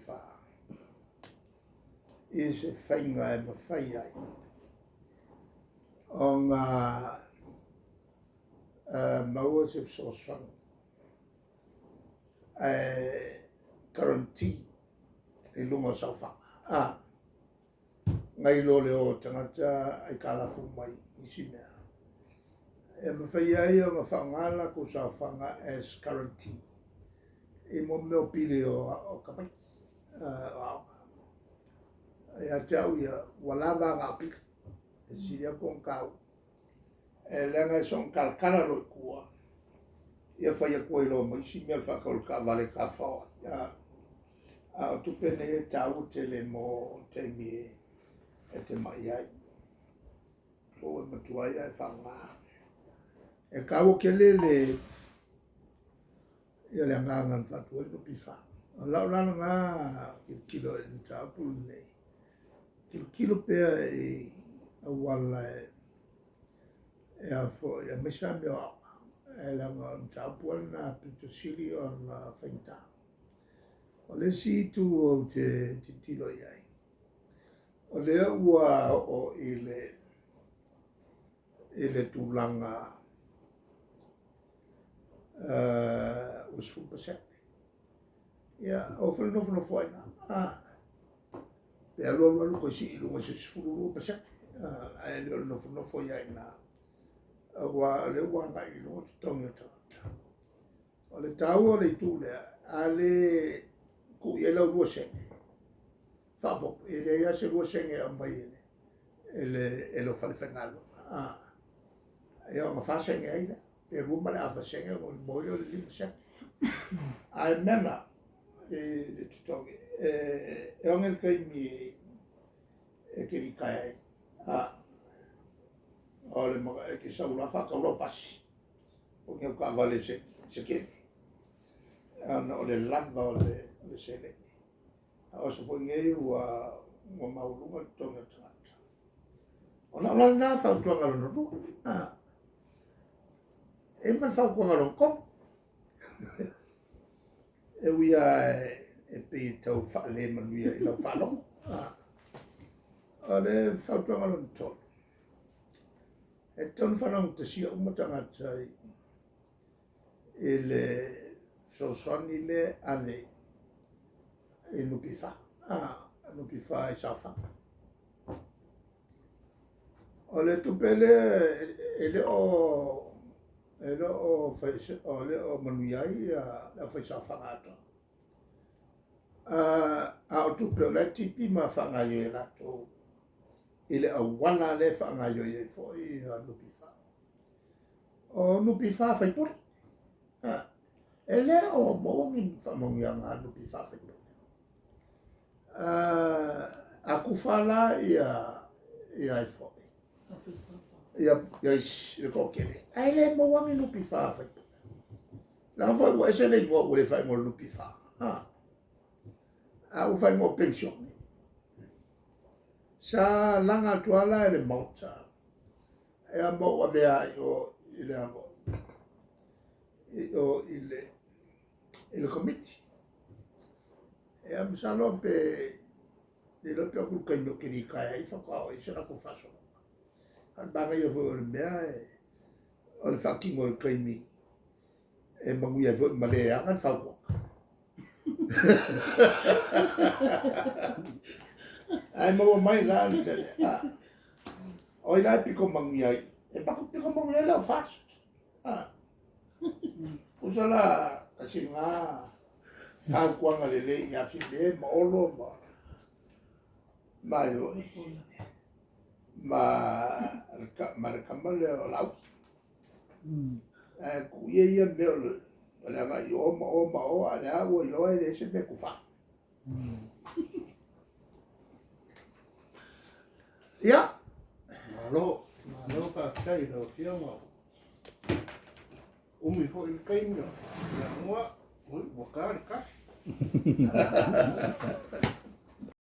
NPF i se faiga e mafai ai ona maua se fesoasoani ae guarantee i luga o saofaga a nai lo le o tagata aikalafu mai isi mea e mafai ai ona faaaoga latou saofaga as guarantee i mo mea o pili o tamaiti o aoga. Ia te au ia, ua lava na o pili, e sili atu ona taua. E leaga e soona talatala loa i tua, ia fai atu ai loa ma isi mea o le faatau o le taavale e tafafao ai. A o tupe nei e taua tele mo taimi e te mai ai, po ua e matua ai ae faaaoga. E taua tele le ia le agaga na faatu ai le NPF. O lau la lena tilotilo i le mataupu lenei, tilotilo pea i auala e a foi, aemaise lava mea o aoga, e leaga o le mataupu lava lena pito sili ona faigata. O le isi itu ou te tilotilo i ai, o lea ua oo i le tulaga ua 10%. Ia, aua foi le nofonofo ai i ina. Pe alu alu alu toe sii i luga i se 12%, ae le o le nofonofo ai lava i ina, aua o lea ua agai i luga totogi o tagata. O le taua o le itu lea, a le tuu i ai lau 2 sene faaopoopo, e leai lava se 2 sene e aumai e lou falefaigaluega. Ia ona 4 sene ai lea, pe 2.5 sene ona maua ai lea o le 5 sene. Ae o le mea lena i le totogi, e oge le taimi e te litaea ai. O le e te sau loa faatau lau pasi, po o ni au taavale sekeni, ona o le lava o le seleni. A o aso foi nei ua maualuga le totogi o tagata. O lau la lena fautuaga lona lua. E i ai ma le fautuaga lona tolu. E ui lava e pei e tau faale-manuia i lau faalogo. O le fautuaga lona tolu, e tatau ona faalaugatasia uma tagata i le fesoasoani lea e ave i NPF, NPF i saofaga. O le tupe lea e le o e le o manuia ai le aufaisaofaga atoa. A o tupe o la e tipi ma faagaoioi e latou i le auala lea e faagaoioi ai foi NPF. O NPF a faipule, e le o maua ni faamanuiaga a NPF a faipule. A tufa la ia ai foi ia isi le toatele, ae le maua ni NPF a faipule. Leaga foi ua ese le igoa ua le faaigoa o le NPF, a ua faaigoa o penisione. Sa laga atu lava la e le Maota, ia ma ou avea i o i le i o i le Komiti. Ia masalo pe le iloa pe o atu i le taimi ou te litaea ai faatoa oo i ai se latou faasologa. A o le manaia foi o le mea o le faatino i le taimi e manuia ai foi ma le ana le fautuaga. Ae maua mai la le mea lea. O ai la e pito manuia ai? E pito manuia ai le au FAST. Tusa la tasi lena fautuaga lelei ia Fiame ma Olo ma ai foi ma le tama lea o Laauli. Ae tuu ia ia mea o le agai i o ma o ma o, a o lea ua iloa e leai se mea e tufa. Ia. Malo, malo faafetai i lau Afioga. Umi foi le taimi o le amoa, ui, ua ta le 1.